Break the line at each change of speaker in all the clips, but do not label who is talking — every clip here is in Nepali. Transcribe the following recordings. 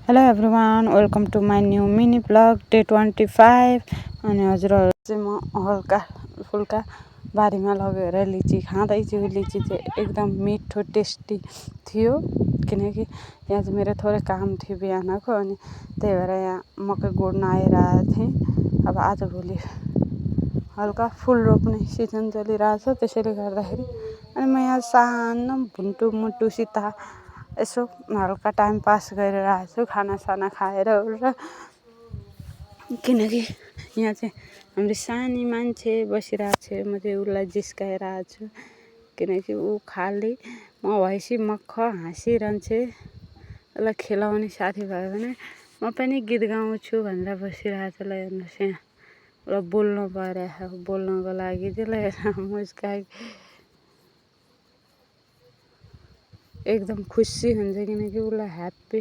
Hello everyone, welcome to my new mini blog day 25। अनि हजुरहरू चाहिँ म हल्का फुल्का बारीमा लगेर लिची खाँदैछु। लिची चाहिँ एकदम मिठो टेस्टी थियो, किनकि यहाँ चाहिँ मेरो थोरै काम थियो बिहानको, अनि त्यही भएर यहाँ मकै गोड्न आइरहेको थिएँ। अब आजभोलि हल्का फुल रोप्ने सिजन चलिरहेछ, त्यसैले गर्दाखेरि अनि म यहाँ सानो भुन्टु मुटुसित यसो हल्का टाइम पास गरिरहेको छु, खानासाना खाएर र किनकि यहाँ चाहिँ हाम्रो सानी मान्छे बसिरहेको छ। म चाहिँ उसलाई जिस्काइरहेको छु, किनकि ऊ खालि म भएपछि मख हाँसिरहन्छे। उसलाई खेलाउने साथी भयो भने म पनि गीत गाउँछु भनेर बसिरहेको छु। ल हेर्नुहोस्, यहाँ उसलाई बोल्नु परेको, बोल्नको लागि चाहिँ ल मुस्काइ एकदम खुसी हुन्छ, किनकि उसलाई ह्याप्पी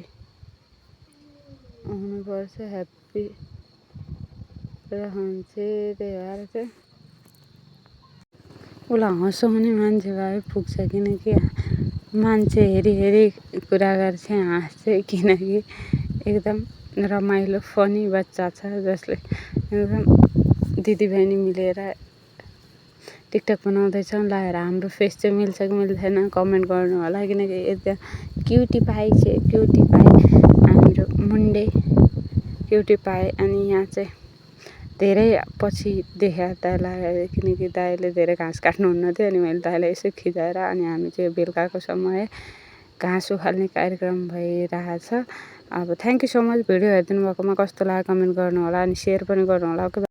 हुनुपर्छ, ह्याप्पी रहन्छ। त्यही भएर चाहिँ उसलाई हँसाउने मान्छे भए पुग्छ, किनकि मान्छे हेरी कुरा गर्छ, हाँस्छ, किनकि एकदम रमाइलो फनी बच्चा छ, जसले एकदम दिदीबहिनी मिलेर टिकटक बनाउँदैछौँ। ल हेर हाम्रो फेस चाहिँ मिल्छ कि मिल्दैन कमेन्ट गर्नु होला, किनकि एकदम क्युटी पाई चाहिँ क्युटी पाई, हाम्रो मुन्डे क्युटी पाए। अनि यहाँ चाहिँ धेरै पछि देखाए दाइलाई, किनकि दाइले धेरै घाँस काट्नुहुन्न थियो, अनि मैले दाइलाई यसो खिचाएर अनि हामी चाहिँ बेलुकाको समय घाँस उखाल्ने कार्यक्रम भइरहेछ। अब thank you so much video हेरिदिनु भएकोमा। कस्तो लाग्यो कमेन्ट गर्नु होला, अनि सेयर पनि गर्नु होला।